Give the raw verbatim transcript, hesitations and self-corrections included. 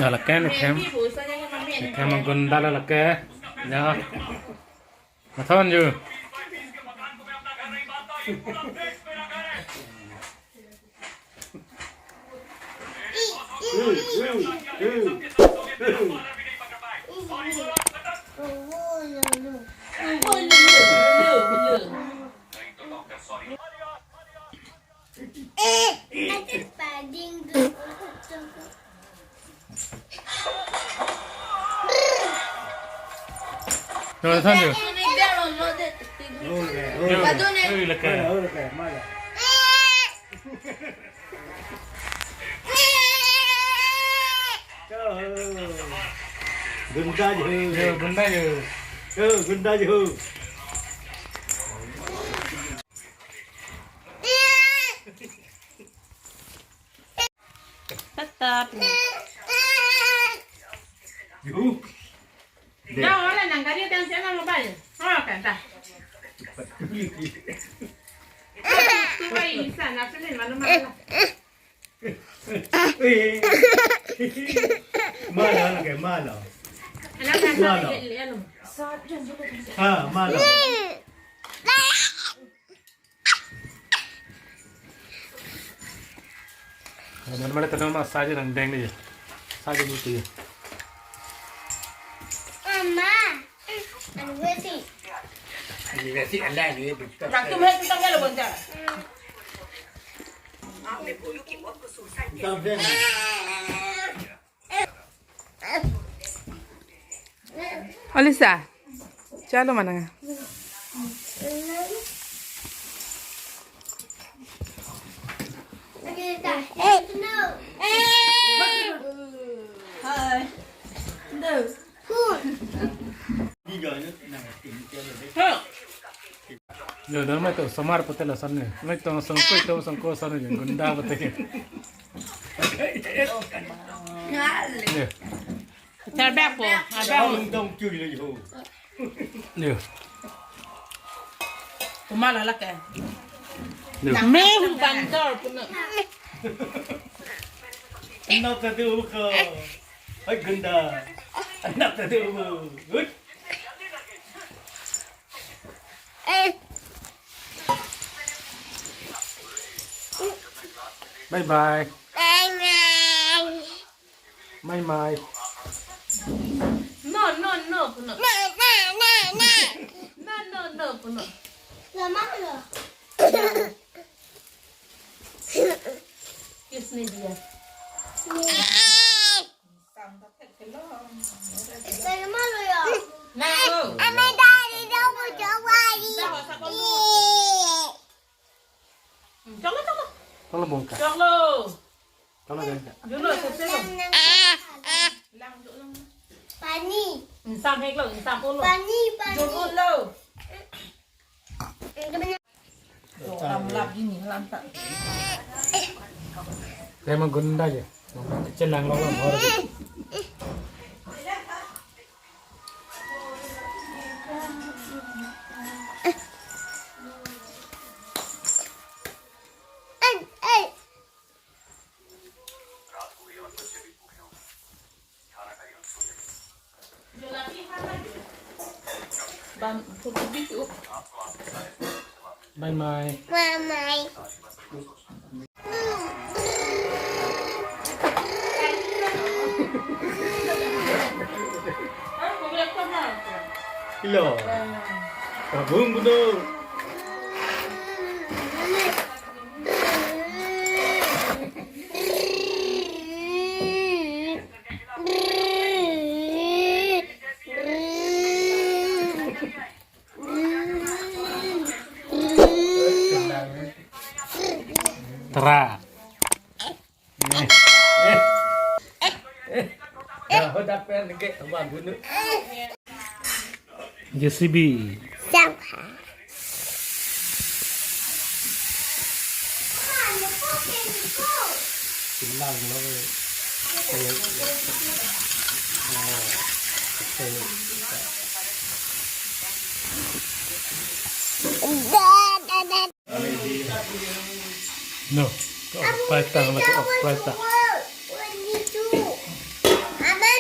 Ya, lake ne hem. Ne hem gunda la lake. Ya. Mathon ju. No, no, no. Yo, yo, lake. Gunda jo. Yo, gunda jo. Yo, gunda jo. Tetap. Yuh. Dah, orang nang kari dan saya nama baik. Oh, kan dah. Tu baik insan, asal ni mana mana. Malam ke malam. Anak kan Malam. Saya lihat lu. Ha, malam. Mana mana tenang mas saja nang deng ni. Saja gitu ya. Mama, anu sih. Ini sih ada ni. Waktu main kita kalau bontar. Alisa, chalo mananga. Hi. No. Yo, dah mai to samar putela san ni. Mai to sangkoi to sangko san ni gunda putela. Yo. Charbek po, arbek po. Dong dong chui le ho. Yo. Kuma la lake. Yo. Meh bandar puna. Anak tadi uka. Hai gunda. Anak tadi uka. Hut. Bye bye. Bye bye. No, no, no, no. No, no, no, no. Kiss me, dear. Na, oh. Choklo, choklo. Choklo bongka. Choklo. Choklo bongka. Juno, sese lo. Lang, juno. Pani. Insam hek lo, insam ulo. Pani, pani. Juno lo. Lam lap gini, lam tak. Saya mau gunda aja. Chelang lo, lo, lo. Bye bye. Bye bye. Hello. Kabung betul. Tara. J C B. No, ka-off fry ta, ka-off fry ta.